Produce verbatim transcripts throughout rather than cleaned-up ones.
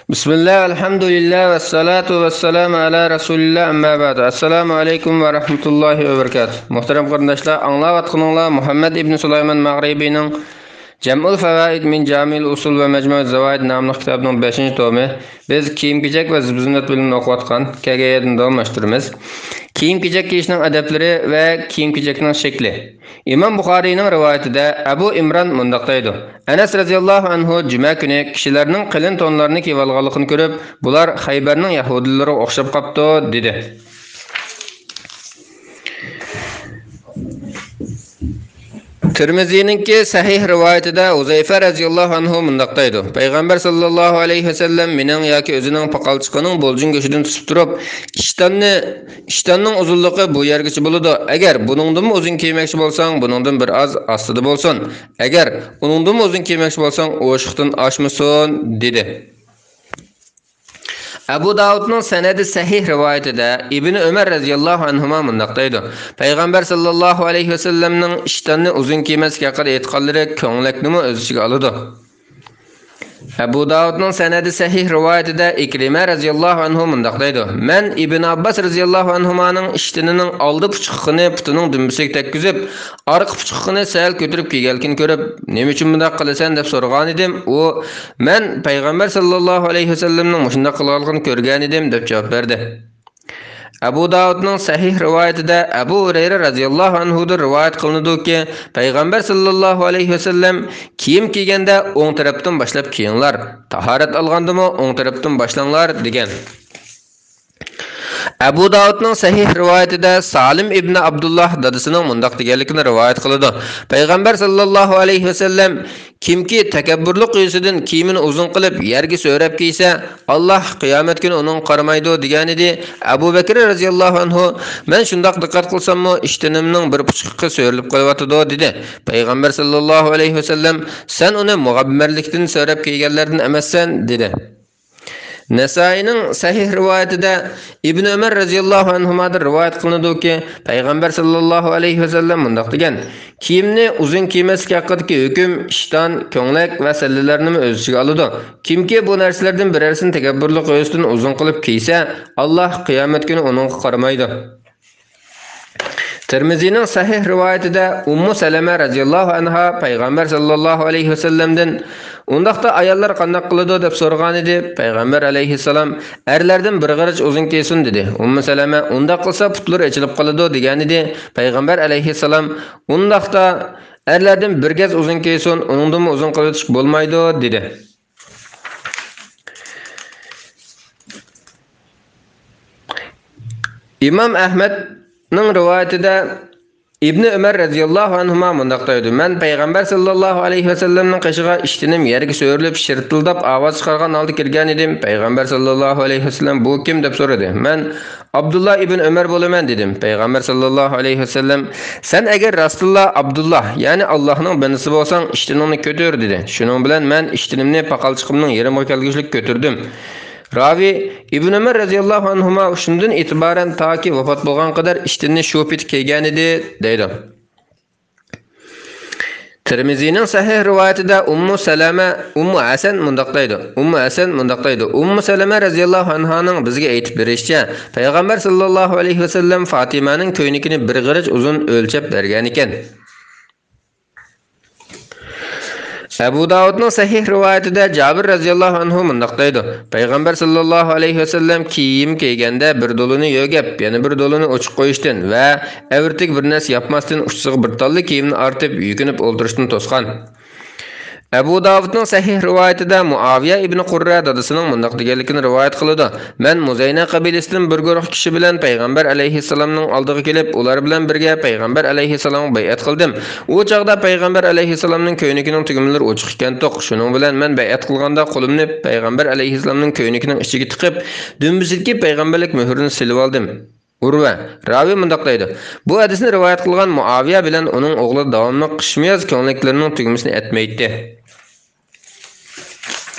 بىسمىللا، ئەلھەمدۇلىللا، ۋەسسالاتۇ ۋەسسالامۇ ئەلا رەسۇلىللا، ئەمما بەئد. ئەسسالامۇ ئەلەيكۇم ۋە رەھمەتۇللاھى ۋە بەرىكاتۇھ. مۇھتەرەم قېرىنداشلار، ئاڭلاۋاتقىنىڭلار مۇھەممەد ئىبنى سۇلايمان مەغرىبىنىڭ جەمئۇل فەۋائىد مىن جامىئىل ئۇسۇل ۋە مەجمۇئىز زاۋائىد ناملىق كىتابىنىڭ بەشىنچى تومى. بىز كىيىم-كېچەك ۋە زىبۇ-زىننەت بۆلۈمىنى ئوقۇۋاتقان كەلگەن يەردىن داۋاملاشتۇرىمىز. كىيىم-كېچەك كىيىشنىڭ ئەدەپلىرى ۋە كىيىم-كېچەكنىڭ شەكلى. ئىمام بۇخارىينىڭ رىۋايىتىدە ئەبۇ ئىمران مۇنداق دەيدۇ: ئەنەس رەزىياللاھۇ ئەنھۇ جۈمە كۈنى كىشىلەرنىڭ قېلىن تونلارنى كىيىۋالغانلىقىنى كۆرۈپ، بۇلار خەيبەرنىڭ يەھۇدىيلىرىغا ئوخشاپ قاپتۇ، دېدى. تىرمىزىنىڭكى سەھىھ رىۋايىتىدە ھۇزەيفە رەزىياللاھۇ ئەنھۇ مۇنداق دەيدۇ: پەيغەمبەر ساللاللاھۇ ئەلەيھى ۋەسەللەم مېنىڭ ياكى ئۆزىنىڭ پاقالچىقىنىڭ بۇلجۇڭ گۆشىدىن تۇتۇپ تۇرۇپ، ئىشتاننى، ئىشتاننىڭ ئۇزۇنلۇقى بۇ يەرگىچە بولىدۇ. ئەگەر بۇنىڭدىنمۇ ئۇزۇن كىيمەكچى بولساڭ، بۇنىڭدىن بىر ئاز ئاستىدا بولسۇن. ئەگەر ئۇنىڭدىنمۇ ئۇزۇن كىيمەكچى بولساڭ، ئوشۇقتىن ئاشمىسۇن، دېدى. ئەبۇ داۋۇدنىڭ سەنەدى سەھىھ رىۋايىتىدە ئىبنى ئۆمەر رەزىياللاھۇ ئەنھۇما مۇنداق دەيدۇ: پەيغەمبەر ساللاللاھۇ ئەلەيھى ۋەسەللەمنىڭ ئىشتاننى ئۇزۇن كىيمەسلىك ھەققىدە ئېيتقانلىرى كۆڭلەكنىمۇ ئۆز ئىچىگە ئالىدۇ. ئەبۇ داۋۇدنىڭ سەنەدى سەھىھ رىۋايىتىدە ئىكرىمە رەزىياللاھۇ ئەنھۇ مۇنداق دەيدۇ: مەن ئىبن ئابباس رەزىياللاھۇ ئەنھۇمانىڭ ئىشتىنىنىڭ ئالدى پۇچقىقىنى پۇتىنىڭ دۈمبىسىگە تەگكۈزۈپ، ئارقا پۇچقىقىنى سەل كۆتۈرۈپ كىيگەنلىكىنى كۆرۈپ، نېمە ئۈچۈن بۇنداق قىلىسەن دەپ سورىغانىدىم. ئۇ، مەن پەيغەمبەر ساللاللاھۇ ئەلەيھى ۋەسەللەمنىڭ مۇشۇنداق قىلغانلىقىنى كۆرگەنىدىم دەپ جاۋاب بەردى. ئەبۇ داۋۇدنىڭ سەھىھ رىۋايىتىدە ئەبۇ ھۇرەيرە رەزىياللاھۇ ئەنھۇدىن رىۋايەت قىلىنىدۇكى، پەيغەمبەر ساللاللاھۇ ئەلەيھى ۋەسەللەم كىيىم كىيگەندە ئوڭ تەرەپتىن باشلاپ كىيىڭلار، تاھارەت ئالغاندىمۇ ئوڭ تەرەپتىن باشلاڭلار دېگەن. ئەبۇ داۋۇدنىڭ سەھىھ رىۋايىتىدە سالىم ئىبنى ئابدۇللاھ دادىسىنىڭ مۇنداق دېگەنلىكىنى رىۋايەت قىلىدۇ: پەيغەمبەر ساللاللاھۇ ئەلەيھى ۋەسەللەم، كىمكى تەكەببۇرلۇق يۈزىسىدىن كىيىمىنى ئۇزۇن قىلىپ يەرگە سۆرەپ كىيسە، ئاللاھ قىيامەت كۈنى ئۇنىڭغا قارىمايدۇ، دېگەنىدى. ئەبۇ بەكرى رەزىياللاھۇ ئەنھۇ، مەن شۇنداق دىققەت قىلساممۇ، ئىشتىنىمنىڭ بىر پۇچقىقى سۆرىلىپ قېلىۋاتىدۇ، دېدى. پەيغەمبەر ساللاللاھۇ ئەلەيھى ۋەسەللەم، سەن ئۇنى مۇغەببەرلىكتىن سۆرەپ كىيگەنلەردىن ئەمەسسەن، دېدى. نەسائىينىڭ سەھىھ رىۋايىتىدە ئىبنى ئۆمەر رەزىياللاھۇ ئەنھۇمادىن رىۋايەت قىلىنىدۇكى، پەيغەمبەر ساللاللاھۇ ئەلەيھى ۋەسەللەم مۇنداق دېگەن: كىيىمنى ئۇزۇن كىيمەسلىك ھەققىدىكى ھۆكۈم ئىشتان، كۆڭلەك ۋە سەللىلەرنىمۇ ئۆز ئىچىگە ئالىدۇ. كىمكى بۇ نەرسىلەردىن بىرەرسىنى تەكەببۇرلۇق ھۆسنىدىن ئۇزۇن قىلىپ كىيسە، ئاللاھ قىيامەت كۈنى ئۇنىڭغا قارىمايدۇ. تىرمىزىنىڭ سەھىھ رىۋايىتىدە ئۇممۇ سەلەمە رەزىياللاھۇ ئەنھا پەيغەمبەر ساللاللاھۇ ئەلەيھى ۋەسەللەمدىن، ئۇنداقتا ئاياللار قانداق قىلىدۇ دەپ سورىغانىدى. پەيغەمبەر ئەلەيھىسسالام، ئەرلەردىن بىر غېرىچ ئۇزۇن كىيسۇن، دېدى. ئۇممۇ سەلەمە، ئۇنداق قىلسا پۇتلىرى ئېچىلىپ قالىدۇ، دېگەنىدى. پەيغەمبەر ئەلەيھىسسالام، ئۇنداقتا ئەرلەردىن بىر گەز ئۇزۇن كىيسۇن، ئۇنىڭدىنمۇ ئۇزۇن قىلىۋېتىش بولمايدۇ، دېدى. ئىمام ئەھمەدنىڭ رىۋايىتىدە ئىبنى ئۆمەر رەزىياللاھۇ ئەنھۇما مۇنداق دەيدۇ: مەن پەيغەمبەر ساللاللاھۇ ئەلەيھى ۋەسەللەمنىڭ قېشىغا ئىشتىنىم يەرگە سۆرىلىپ، شىرتىلداپ ئاۋاز چىقارغان ھالدا كىرگەن ئىدىم. پەيغەمبەر ساللاللاھۇ ئەلەيھى ۋەسەللەم، بۇ كىم؟ دەپ سورىدى. مەن ئابدۇللا ئىبن ئۆمەر بولىمەن، دېدىم. پەيغەمبەر ساللاللاھۇ ئەلەيھى ۋەسەللەم، سەن ئەگەر راستتىنلا ئابدۇللا، يەنى ئاللاھنىڭ بەندىسى بولساڭ، ئىشتىنىڭنى كۆتۈر، دېدى. شۇنىڭ بىلەن مەن ئىشتىنىمنى پاقالچىقىمنىڭ يېرىمىغا كەلگۈچىلىك كۆتۈردۈم. راۋى، ئىبن ئۆمەر رەزىياللاھۇ ئەنھۇما شۇندىن ئېتىبارەن تاكى ۋاپات بولغان قەدەر ئىشتىننى شۇ پېتى كىيگەنىدى، دەيدۇ. تىرمىزىنىڭ سەھىھ رىۋايىتىدە ئۇممۇ سەلەمە، ئۇممۇ ھەسەن مۇنداق دەيدۇ، ئۇممۇ ھەسەن مۇنداق دەيدۇ، ئۇممۇ سەلەمە رەزىياللاھۇ ئەنھانىڭ بىزگە ئېيتىپ بېرىشىچە، پەيغەمبەر ساللاللاھۇ ئەلەيھى ۋەسەللەم فاتىمەنىڭ كۆينىكىنى بىر غېرىچ ئۇزۇن ئۆلچەپ بەرگەنىكەن. ئەبۇ داۋۇدنىڭ سەھىھ رىۋايىتىدە جابىر رەزىياللاھۇ ئەنھۇ مۇنداق دەيدۇ: پەيغەمبەر ساللاللاھۇ ئەلەيھى ۋەسەللەم كىيىم كىيگەندە بىر دولىنى يۆگەپ، يەنە بىر دولىنى ئوچۇق قويۇشتىن ۋە ئەۋرىتىگە بىر نەرسە ياپماستىن، ئۇچىسىغا بىر تاللا كىيىمنى ئارتىپ، يۈكۈنۈپ ئولتۇرۇشتىن توسقان. ئەبۇ داۋۇدنىڭ سەھىھ رىۋايىتىدە مۇئاۋىيە ئىبنى قۇررە دادىسىنىڭ مۇنداق دېگەنلىكىنى رىۋايەت قىلىدۇ: مەن مۇزەينە قەبىلىسىدىن بىر گۇرۇھ كىشى بىلەن پەيغەمبەر ئەلەيھىسسالامنىڭ ئالدىغا كېلىپ، ئۇلار بىلەن بىرگە پەيغەمبەر ئەلەيھىسسالامغا بەيئەت قىلدىم. ئۇ چاغدا پەيغەمبەر ئەلەيھىسسالامنىڭ كۆينىكىنىڭ تۈگمىلىرى ئوچۇق ئىكەنتۇق. شۇنىڭ بىلەن مەن بەيئەت قىلغاندا قولۇمنى پەيغەمبەر ئەلەيھىسسالامنىڭ كۆينىكىنىڭ ئىچىگە تىقىپ، دۈمبىسىدىكى پەيغەمبەرلىك مۆھرىنى سېلىۋالدىم. ئۇرۋە راۋى مۇنداق دەيدۇ: بۇ ھەدىسنى رىۋايەت قىلغان مۇئاۋىيە بىلەن ئۇنىڭ ئوغلى داۋاملىق قىشمۇياز كۆڭلەكلىرىنىڭ تۈگمىسىنى ئەتمەيتتى.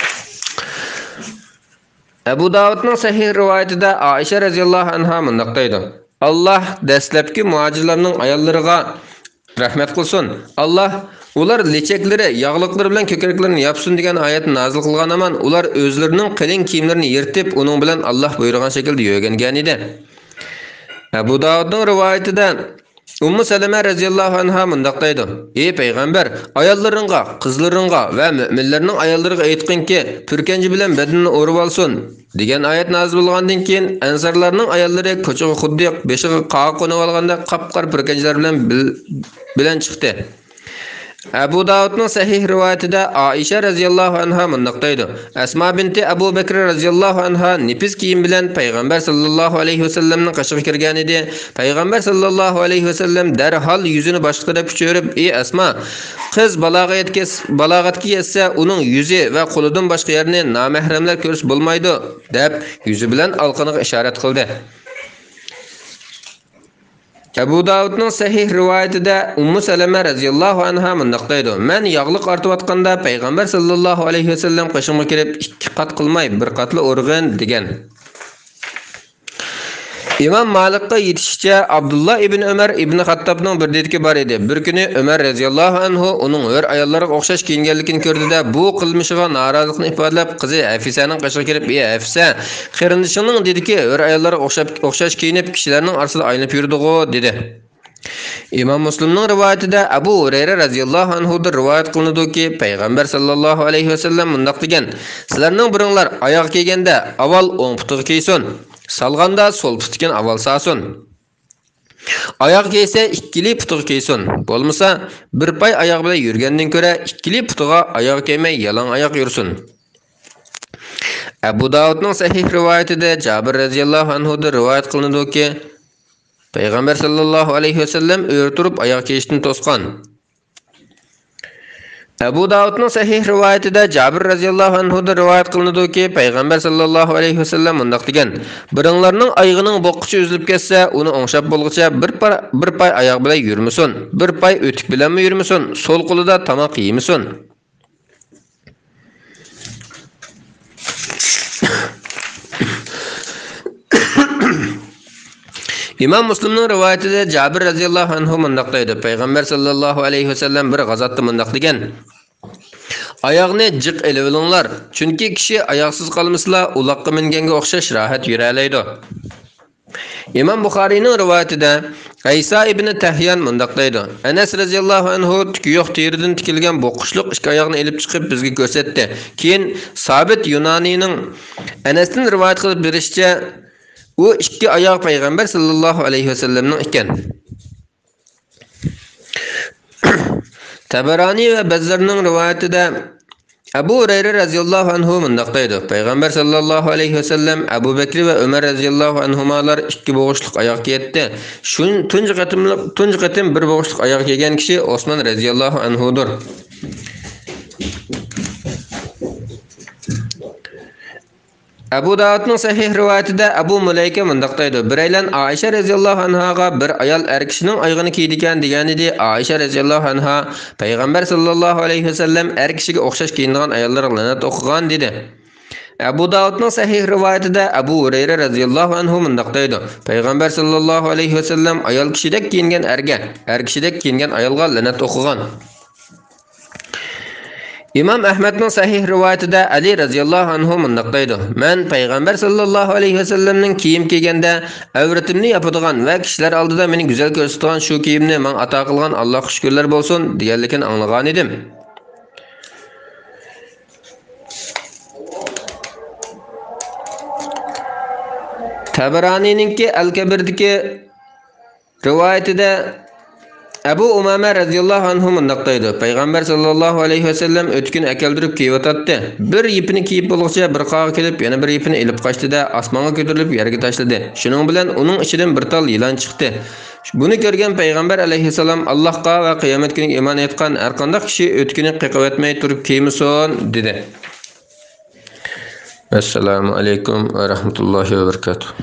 ئەبۇ داۋۇدنىڭ سەھىھ رىۋايىتىدە ئائىشە رەزىياللاھۇ ئەنھا مۇنداق دەيدۇ: ئاللاھ دەسلەپكى مۇھاجىرلارنىڭ ئاياللىرىغا رەھمەت قىلسۇن. ئاللاھ ئۇلار لېچەكلىرى، ياغلىقلىرى بىلەن كۆكرەكلىرىنى ياپسۇن دېگەن ئايەتنى نازىل قىلغان ھامان، ئۇلار ئۆزلىرىنىڭ قېلىن كىيىملىرىنى يىرتىپ، ئۇنىڭ بىلەن ئاللاھ بۇيرۇغان شەكىلدە يۆگەنگەنىدى. ئەبۇ داۋۇدنىڭ رىۋايىتىدە ئۇممۇ سەلەمە رەزىياللاھۇ ئەنھا مۇنداق دەيدۇ: «ئى پەيغەمبەر، ئاياللىرىڭغا، قىزلىرىڭغا ۋە مۆمىنلەرنىڭ ئاياللىرىغا ئېيتقىنكى، پۈركەنجە بىلەن بەدىنىنى ئورىۋالسۇن» دېگەن ئايەت نازىل بولغاندىن كېيىن، ئەنسارلارنىڭ ئاياللىرى كوچىغا خۇددى بېشىغا قاغا قونۇۋالغاندەك قاپقارا پۈركەنجىلەر بىلەن بىل-، بىلەن چىقتى. ئەبۇ داۋۇدنىڭ سەھىھ رىۋايىتىدە ئائىشە رەزىياللاھۇ ئەنھا مۇنداق دەيدۇ: «ئەسما بىنتى ئەبۇ بەكرى رەزىياللاھۇ ئەنھا نېپىز كىيىم بىلەن پەيغەمبەر ساللاللاھۇ ئەلەيھى ۋەسەللەمنىڭ قېشىغا كىرگەنىدى. پەيغەمبەر ساللاللاھۇ ئەلەيھى ۋەسەللەم دەرھال يۈزىنى باشقا تەرەپكە چۆرۈپ، ئى ئەسما، قىز بالاغەتكە يەتكەس-، بالاغەتكە يەتسە، ئۇنىڭ يۈزى ۋە قولىدىن باشقا يەرنى نامەھرەملەر كۆرسە بولمايدۇ» دەپ، يۈزى بىلەن ئالىقىنىغا ئىشارەت قىلدى. ئەبۇ داۋۇدنىڭ سەھىھ رىۋايىتىدە ئۇممۇ سەلەمە رەزىياللاھۇ ئەنھا مۇنداق دەيدۇ: «مەن ياغلىق ئارتىۋاتقاندا پەيغەمبەر ساللاللاھۇ ئەلەيھى ۋەسەللەم قېشىمغا كىرىپ، ئىككى قات قىلماي، بىر قاتلا ئۇرغىن» دېگەن. ئىمام مالىكقا يېتىشىچە، ئابدۇللا ئىبن ئۆمەر ئىبن خاتتابنىڭ بىر دېدىكى بار ئىدى. بىر كۈنى ئۆمەر رەزىياللاھۇ ئەنھۇ ئۇنىڭ ھۆر ئاياللارغا ئوخشاش كىيىنگەنلىكىنى كۆردى-دە، بۇ قىلمىشىغا نارازىلىقنى ئىپادىلەپ، قىزى ھەفىسەنىڭ قېشىغا كىرىپ: «ئى ھەفىسە، قېرىندىشىڭنىڭ دېدىكى ھۆر ئاياللارغا ئوخشاپ، ئوخشاش كىيىنىپ، كىشىلەرنىڭ ئارىسىدا ئايلىنىپ يۈرىدىغۇ» دېدى. ئىمام مۇسلىمنىڭ رىۋايىتىدە ئەبۇ ھۇرەيرە رەزىياللاھۇ ئەنھۇدىن رىۋايەت قىلىنىدۇكى، پەيغەمبەر ساللاللاھۇ ئەلەيھى ۋەسەللەم مۇنداق دېگەن: «سىلەرنىڭ بىرىڭلار ئاياغ كىيگەندە ئاۋۋال ئوڭ پۇتىغا كىيسۇن، سالغاندا سول پۇتىكىن ئاۋۋال سالسۇن. ئاياغ كىيسە ئىككىلى پۇتىغا كىيسۇن، بولمىسا بىر پاي ئاياغ بىلەن يۈرگەندىن كۆرە ئىككىلى پۇتىغا ئاياغ كىيمەي يالاڭ ئاياق يۈرسۇن.» ئەبۇ داۋۇدنىڭ سەھىھ رىۋايىتىدە جابىر رەزىياللاھۇ ئەنھۇدىن رىۋايەت قىلىنىدۇكى، پەيغەمبەر ساللاللاھۇ ئەلەيھى ۋەسەللەم ئۆرە تۇرۇپ ئاياغ كىيىشتىن توسقان. ئەبۇ داۋۇدنىڭ سەھىھ رىۋايىتىدە جابىر رەزىياللاھۇ ئەنھۇدىن رىۋايەت قىلىنىدۇكى، پەيغەمبەر ساللاللاھۇ ئەلەيھى ۋەسەللەم مۇنداق دېگەن: «بىرىڭلارنىڭ ئايىغىنىڭ بوققۇچى ئۈزۈلۈپ كەتسە، ئۇنى ئوڭشاپ بولغۇچە بىر پا-، بىر پاي ئاياغ بىلەن يۈرمىسۇن، بىر پاي ئۆتۈك بىلەنمۇ يۈرمىسۇن، سول قولىدا تاماق يېمىسۇن.» ئىمام مۇسلىمنىڭ رىۋايىتىدە جابىر رەزىياللاھۇ ئەنھۇ مۇنداق دەيدۇ: پەيغەمبەر ساللاللاھۇ ئەلەيھى ۋەسەللەم بىر غازاتتا مۇنداق دېگەن: «ئاياغنى جىق ئېلىۋېلىڭلار، چۈنكى كىشى ئاياغسىز قالمىسىلا، ئۇلاققا مىنگەنگە ئوخشاش راھەت يۈرەلەيدۇ.» ئىمام بۇخارىينىڭ رىۋايىتىدە ئەيسا ئىبنى تەھيان مۇنداق دەيدۇ: ئەنەس رەزىياللاھۇ ئەنھۇ تۈكى يوق تېرىدىن تىكىلگەن بوققۇچلۇق ئىككى ئاياغنى ئېلىپ چىقىپ بىزگە كۆرسەتتى. كېيىن سابىت يۇنانىينىڭ ئەنەستىن رىۋايەت قىلىپ بېرىشىچە، ئۇ ئىككى ئاياغ پەيغەمبەر ساللاللاھۇ ئەلەيھى ۋەسەللەمنىڭ ئىكەن. تەبەرانى ۋە بەززارنىڭ رىۋايىتىدە ئەبۇ ھۇرەيرە رەزىياللاھۇ ئەنھۇ مۇنداق دەيدۇ: پەيغەمبەر ساللاللاھۇ ئەلەيھى ۋەسەللەم، ئەبۇ بەكرى ۋە ئۆمەر رەزىياللاھۇ ئەنھۇمالار ئىككى بوغۇچلۇق ئاياغ كىيەتتى. شۇ تۇنجى قېتىملىق، تۇنجى قېتىم بىر بوغۇچلۇق ئاياغ كىيگەن كىشى ئوسمان رەزىياللاھۇ ئەنھۇدۇر. ئەبۇ داۋۇدنىڭ سەھىھ رىۋايىتىدە ئەبۇ مۇلەيكە مۇنداق دەيدۇ: بىرەيلەن ئائىشە رەزىياللاھۇ ئەنھاغا بىر ئايال ئەر كىشىنىڭ ئايىغىنى كىيىدىكەن دېگەنىدى. ئائىشە رەزىياللاھۇ ئەنھا پەيغەمبەر ساللاللاھۇ ئەلەيھى ۋەسەللەم ئەر كىشىگە ئوخشاش كىيىنىدىغان ئاياللارغا لەنەت ئوقۇغان دېدى. ئەبۇ داۋۇدنىڭ سەھىھ رىۋايىتىدە ئەبۇ ھۇرەيرە رەزىياللاھۇ ئەنھۇ مۇنداق دەيدۇ: پەيغەمبەر ساللاللاھۇ ئەلەيھى ۋەسەللەم ئايال كىشىدەك كىيىنگەن ئەرگە، ئەر كىشىدەك كىيىنگەن ئايالغا لەنەت ئوقۇغان. ئىمام ئەھمەدنىڭ سەھىھ رىۋايىتىدە ئەلى رەزىياللاھۇ ئەنھۇ مۇنداق دەيدۇ: مەن پەيغەمبەر ساللاللاھۇ ئەلەيھى ۋەسەللەمنىڭ كىيىم كىيگەندە ئەۋرىتىمنى ياپىدىغان ۋە كىشىلەر ئالدىدا مېنى گۈزەل كۆرسىتىدىغان شۇ كىيىمنى ماڭا ئاتا قىلغان ئاللاھقا شۈكۈرلەر بولسۇن دېگەنلىكىنى ئاڭلىغانىدىم. تەبەرانىنىڭكى ئەل كەبىردىكى رىۋايىتىدە ئەبۇ ئۇمامە رەزىياللاھۇ ئەنھۇ مۇنداق دەيدۇ: پەيغەمبەر ساللاللاھۇ ئەلەيھى ۋەسەللەم ئۆتۈكىنى ئەكەلدۈرۈپ كىيىۋاتاتتى. بىر يېپىنى كىيىپ بولغۇچە بىر قاغا كېلىپ، يەنە بىر يېپىنى ئېلىپ قاچتى-دە، ئاسمانغا كۆتۈرۈلۈپ يەرگە تاشلىدى. شۇنىڭ بىلەن ئۇنىڭ ئىچىدىن بىر تال يىلان چىقتى. بۇنى كۆرگەن پەيغەمبەر ئەلەيھىسسالام، ئاللاھقا ۋە قىيامەت كۈنىگە ئىمان ئېيتقان ھەرقانداق كىشى ئۆتۈكىنى قېقىۋەتمەي تۇرۇپ كىيمىسۇن، دېدى. ئەسسالامۇ ئەلەيكۇم ۋە رەھمەتۇللاھى ۋە بەرىكاتۇھ.